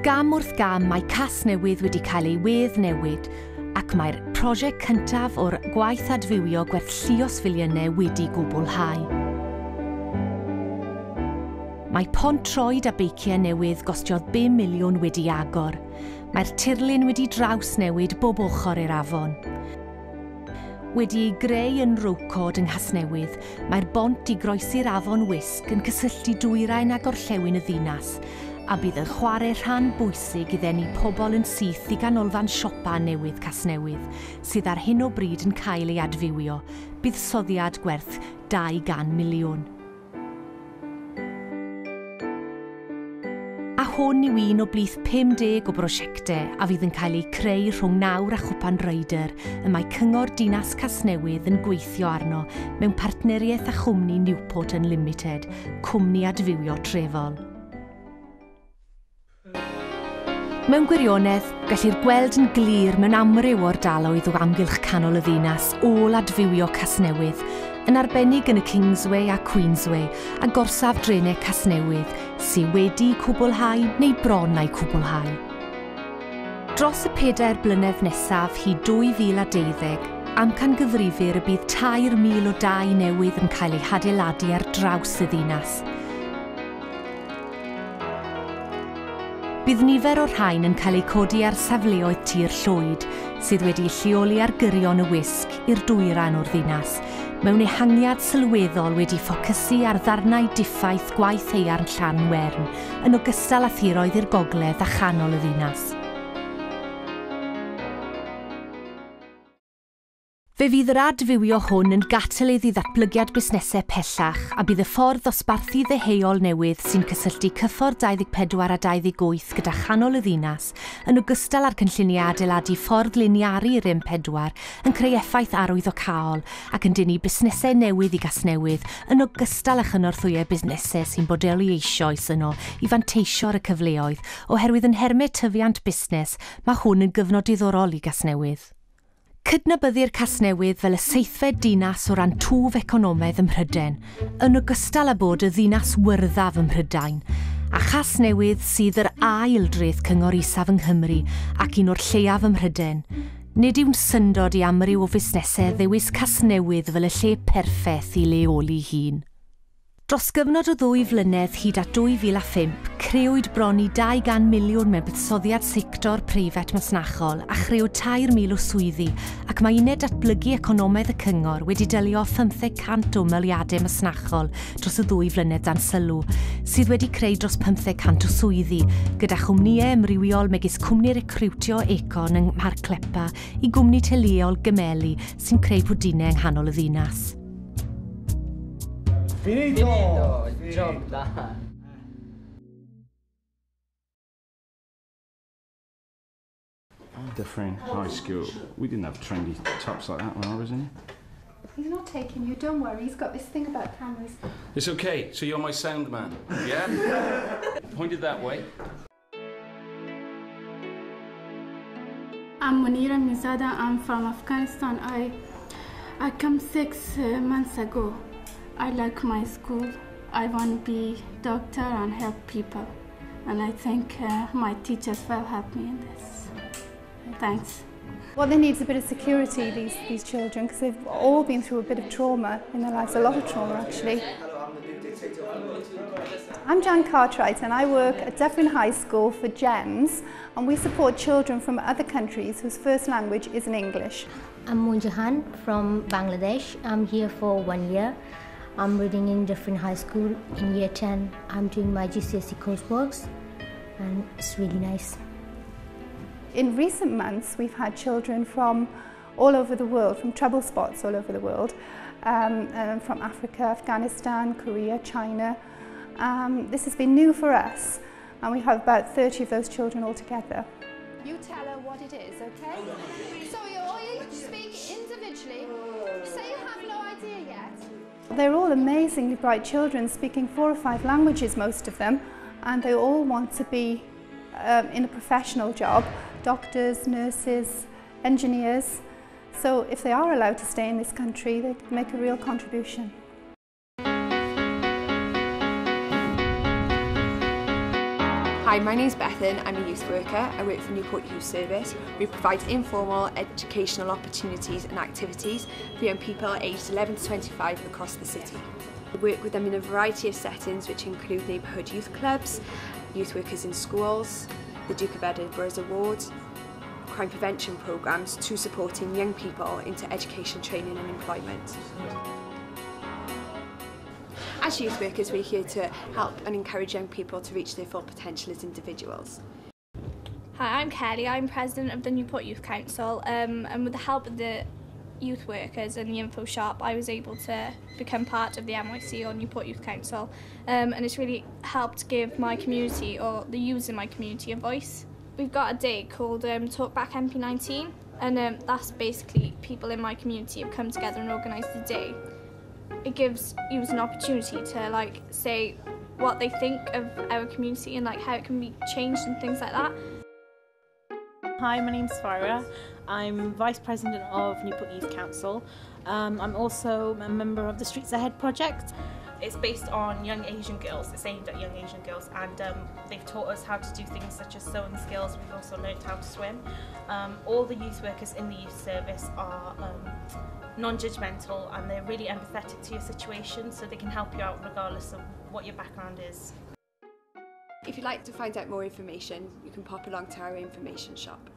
Gam wrth gam mae Casnewydd wedi cael ei weddnewid ac mae'r prosiect cyntaf o'r gwaith adfywio gwerth llios filiynau wedi gwblhau. Mae pont troed a beiciau newydd gostiodd 5 miliwn wedi agor. Mae'r tirlun wedi drawsnewid bob ochr i'r afon. Wedi ei greu yn Rowcod yng Nghasnewydd, mae'r bont i groesi'r afon Wysg yn cysylltu dwyrain a gorllewin y ddinas, a bydd yn chwarae rhan bwysig i ddenu pobl yn syth i ganolfan siopa newydd Casnewydd, sydd ar hyn o bryd yn cael ei adfywio, buddsoddiad gwerth 200 miliwn. A hwn yw un o blith 50 o brosiectau a fydd yn cael eu creu rhwng nawr a Chwpan Ryder y mae Cyngor Dinas Casnewydd yn gweithio arno mewn partneriaeth â chwmni Newport Unlimited, cwmni adfywio trefol. Mewn gwirionedd, gellir gweld yn glir mewn amryw o ardaloedd o amgylch canol y ddinas ôl adfywio Casnewydd, yn arbennig yn y Kingsway a Queensway a gorsaf drenau Casnewydd sydd wedi cwblhau neu bron â'i cwblhau. Dros y 4 blynedd nesaf hyd 2012, amcangyfrifir y bydd 3,000 o dai newydd yn cael eu hadeiladu ar draws y ddinas. Bydd nifer o'r rhain yn cael eu codi ar safleoedd tir llwyd, sydd wedi lleoli ar gyrion y Wysg i'r dwyrain o'r ddinas, mewn ehangiad sylweddol wedi ffocysu ar ddarnau diffaith gwaith haearn Llanwern, yn ogystal â thiroedd i'r gogledd a chanol y ddinas. Fe fydd yr adfywio hwn yn gatalydd i ddatblygiad busnesau pellach a bydd y ffordd ddosbarthu ddeheuol newydd sy'n cysylltu cyffordd 24 a 28 gyda chanol y ddinas, yn ogystal â'r cynlluniau adeiladu ffordd liniaru i'r M4 yn creu effaith arwyddocaol ac yn denu busnesau newydd i Gasnewydd, yn ogystal â chynorthwyau busnesau sy'n bodoli eisoes yno i fanteisio ar y cyfleoedd, oherwydd yn nhermau tyfiant busnes mae hwn yn gyfnod diddorol i Gasnewydd. Cydnabyddir Casnewydd fel y seithfed dinas o ran twf economaidd ym Mhrydain, yn ogystal â bod y ddinas wyrddaf ym Mhrydain, a Chasnewydd sydd yr ail dreth cyngor isaf yng Nghymru ac un o'r lleiaf ym Mhrydain. Nid yw'n syndod i amryw o fusnesau ddewis Casnewydd fel y lle perffaith i leoli hun. Dros gyfnod o 2 flynedd hyd at 2005, crëwyd bron i 200 miliwn mewn buddsoddiad sector preifat masnachol a chrëwyd 3,000 o swyddi, ac mae uned datblygu economaidd y cyngor wedi delio â 500 o ymweliadau masnachol dros y 2 flynedd dan sylw, sydd wedi creu dros 500 o swyddi, gyda chwmnïau amrywiol megis cwmni recriwtio Econ yng Mharc Clepa i gwmni teuluol Gymeli sy'n creu pwdinau yng nghanol y ddinas. Finito! Finito! Job done. Dyffryn High School. We didn't have trendy tops like that when I was in it. He's not taking you, don't worry. He's got this thing about cameras. It's okay. So you're my sound man, yeah? Pointed that way. I'm Munira Mizada. I'm from Afghanistan. I come 6 months ago. I like my school. I want to be doctor and help people. And I think my teachers will help me in this. Thanks. What they need is a bit of security, these children, because they've all been through a bit of trauma in their lives, a lot of trauma actually. I'm Jan Cartwright and I work at Dyffryn High School for GEMS, and we support children from other countries whose first language isn't English. I'm Munjahan from Bangladesh. I'm here for 1 year. I'm reading in Dyffryn High School in year 10. I'm doing my GCSE courseworks and it's really nice. In recent months, we've had children from all over the world, from trouble spots all over the world, from Africa, Afghanistan, Korea, China. This has been new for us, and we have about 30 of those children altogether. You tell her what it is, okay? So you all each speak individually. Say you have no idea yet. They're all amazingly bright children, speaking 4 or 5 languages, most of them, and they all want to be in a professional job, doctors, nurses, engineers. So if they are allowed to stay in this country, they could make a real contribution. Hi, Hi, my name's Bethan. I'm a youth worker. I work for Newport Youth Service. We provide informal educational opportunities and activities for young people aged 11 to 25 across the city. We work with them in a variety of settings, which include neighbourhood youth clubs, youth workers in schools, the Duke of Edinburgh's Awards, crime prevention programmes to supporting young people into education, training and employment. As youth workers, we're here to help and encourage young people to reach their full potential as individuals. Hi, I'm Kelly. I'm president of the Newport Youth Council, and with the help of the youth workers and the info shop, I was able to become part of the NYC or Newport Youth Council, and it's really helped give my community, or the youths in my community, a voice. We've got a day called Talk Back MP19, and that's basically people in my community have come together and organised the day. It gives youths an opportunity to like say what they think of our community and like how it can be changed and things like that. Hi, my name's Farah. I'm Vice President of Newport Youth Council. I'm also a member of the Streets Ahead project. It's based on young Asian girls, it's aimed at young Asian girls, and they've taught us how to do things such as sewing skills. We've also learnt how to swim. All the youth workers in the youth service are non-judgmental, and they're really empathetic to your situation, so they can help you out regardless of what your background is. If you'd like to find out more information, you can pop along to our information shop.